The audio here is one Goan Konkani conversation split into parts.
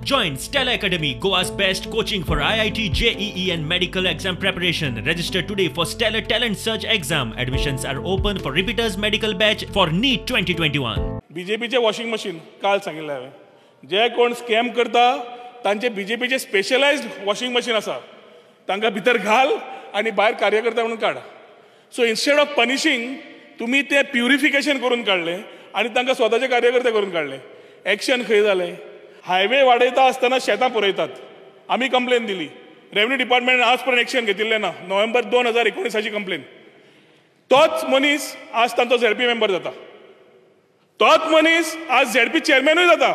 Join Stellar Academy, Goa's best coaching for IIT, JEE and medical exam preparation. Register today for Stellar Talent Search exam. Admissions are open for repeaters medical batch for NEET 2021. बीजेपीचे वॉशिंग मशीन काल सांगिल्लें हांवें, जे कोण स्कॅम करता तांचे बीजेपीचे स्पेशलायज्ड वॉशिंग मशीन आसा, तांकां भितर घाल आनी भायर कार्यकर्ता म्हणून काड. सो इन्स्टेड ऑफ पनिशींग तुमी ते प्युरिफिकेशन करून काडलें आनी तांकां स्वताचे कार्यकर्ते करून काडले. एक्शन खंय जालें? हायवे वाडयता आसतना शेतां पुरयतात, आमी कंप्लेन दिली, रेवन्यू डिपार्टमेंटान आज पर्यंत एक्शन घेतिल्लें ना. नोव्हेंबर 2019 कंप्लेन. तोच मनीस आज तांचो झेडपी मेंबर जाता, तोच मनीस आज झेडपी चेअरमॅनूय जाता.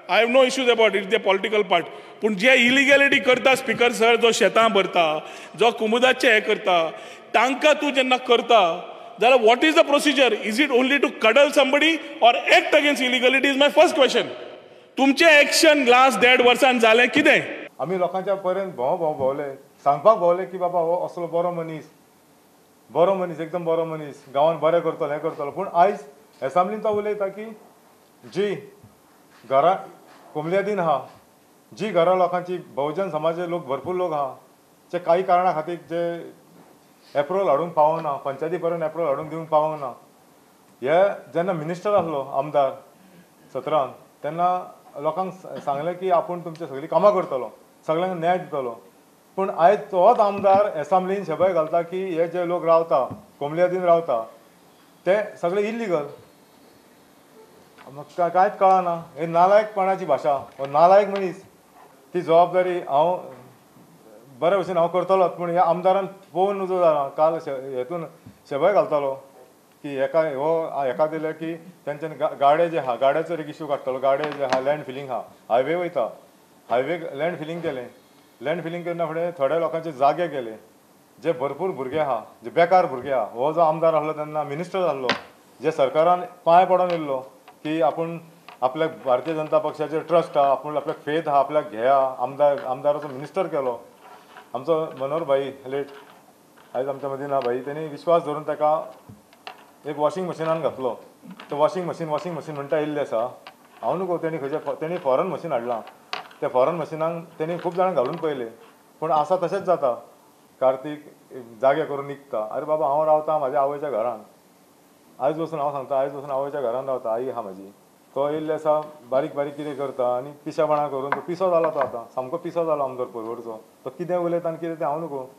I have no issues about it, the political part. पूण जे इलिगॅलिटी करता स्पिकर सर, जो शेतां भरता, जो कुमुदाचें हें करता, तांकां तूं जेन्ना करता जाल्यार what is the procedure? Is it only to cuddle somebody or act against illegality is my first question. तुमचें एक्शन लास्ट 1.5 वर्सान जालें कितें? आमी लोकांच्या पर्यंत भोंव भोंव भोंवले, सांगपाक भोंवले की बाबा हो असलो बरो मनीस, बरो मनीस, एकदम बरो मनीस, गांवान बरें करतलो, हें करतलो. पूण आयज एसेंब्लीन तो उलयता की जी घरां कोमल्यादीन आहा, जी घरां लोकांची बहुजन समाजाचे लोक भरपूर लोक आहा, जे काही कारणा खातीर जे एप्रोवल हाडूंक पावना, पंचायती पर्यंत एप्रोवल हाडूंक दिवंक पावना. हे जेन्ना मिनिस्टर आसलो आमदार 17 तेन्ना लोकांक सांगलें की आपूण तुमचे सगळीं कामां करतलो, सगळ्यांक न्याय दितलो. पूण आयज तोच आमदार एसेंब्लीन शबय घालता की हे जे लोक रावता कोमल्यादीन रावता ते सगळे इल्लिगल. कांयच कळना, हे नालायकपणाची भाशा, हो नालायक मनीस. ती जबाबदारी हांव बरे भशेन हांव करतलोच, पूण ह्या आमदारान पळोवन नजो जाला. काल हेतून शबय घालतालो की हेका हो हेका दिलें की तेंच्यानी गाडे जे आहा, गाड्याचो एक इश्यू काडटलो. गाडे जे आहा लँड फिलींग आहा, हायवे वयता, हायवे लँड फिलींग केलें, लँड फिलींग करना फुडें थोड्या लोकांचे जागे गेले, जे भरपूर भुरगे आहा, जे बेकार भुरगे आहा. हो जो आमदार आसलो तेन्ना मिनिस्टर आसलो, जे सरकारान पांय पडोन येयल्लो की आपूण आपल्याक भारतीय जनता पक्षाचेर ट्रस्ट आहा, आपूण आपल्याक फेथ आहा, आपल्याक घेया, आमदार आमदाराचो मिनिस्टर केलो. आमचो मनोहर भाई लेट आयज आमच्या मदीं ना भाई, तेणी विश्वास धरून ताका एक वॉशिंग मशिनान घातलो. तो वॉशिंग मशीन वॉशिंग मशीन म्हणटा येयल्लें आसा, हांव न्हू तेणी खंयचे तेणी फॉरन मशीन हाडलां. त्या फॉरन मशिनाक तेणी खूब जाणांक घालून पळयलें, पूण आसा तशेंच जाता. कार्तीक जागे करून निघता. अरे बाबा, हांव रावता म्हाज्या आवयच्या घरान, आयज बसून हांव सांगता, आयज बसून आवयच्या घरान रावता, आई आहा म्हाजी. तो येयल्ले आसा बारीक बारीक कितें करता आनी पिशेपणां करून तो पिसो जाला. तो आतां सामको पिसो जाला आमदार पर्वरचो. तो कितें उलयता आनी कितें तें हांव नको.